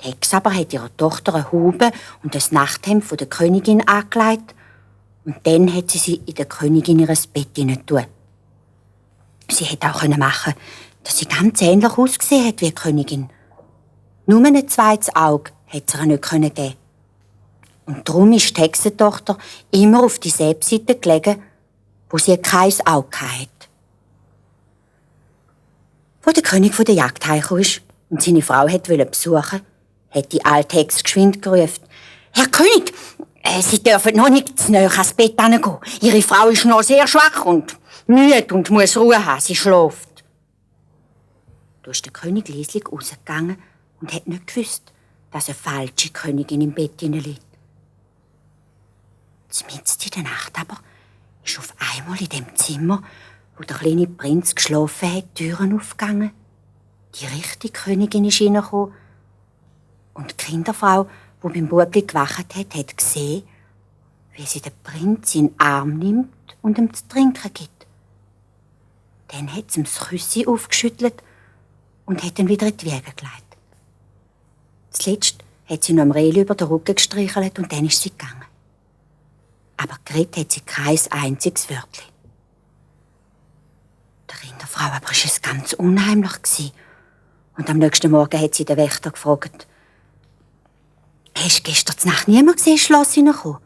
Die Hexe aber hat ihrer Tochter eine Haube und das Nachthemd von der Königin angelegt und dann hat sie in der Königin ihr Bett hinein. Sie hätte auch machen können, dass sie ganz ähnlich ausgesehen hat wie die Königin. Nur ein zweites Auge hätte sie ihr nicht geben. Und darum ist die Hexentochter immer auf die Seite gelegen, wo sie kein Auge hatte. Als der König von der Jagd heimkam und seine Frau besuchen wollte, hat die alte Hexe geschwind gerufen: «Herr König, Sie dürfen noch nicht zu nahe ans Bett gehen. Ihre Frau ist noch sehr schwach und müde und muss Ruhe haben. Sie schläft.» Da ist der König leislich rausgegangen und hat nicht gewusst, dass eine falsche Königin im Bett liegt. Mitten in der Nacht aber ist auf einmal in dem Zimmer, wo der kleine Prinz geschlafen hat, die Türen aufgegangen. Die richtige Königin ist reingekommen. Und die Kinderfrau, die beim Bubli gewacht hat, hat gesehen, wie sie den Prinz in den Arm nimmt und ihm zu trinken gibt. Dann hat sie ihm das Küssi aufgeschüttelt und hat ihn wieder in die Wiege gelegt. Zuletzt hat sie noch am Rehli über den Rücken gestreichelt und dann ist sie gegangen. Aber geredet hat sie kein einziges Wörtchen. Der Kinderfrau aber war es ganz unheimlich. Und am nächsten Morgen hat sie den Wächter gefragt: «Hast du gestern Nacht niemand gesehen, ins Schloss hineinkommen?»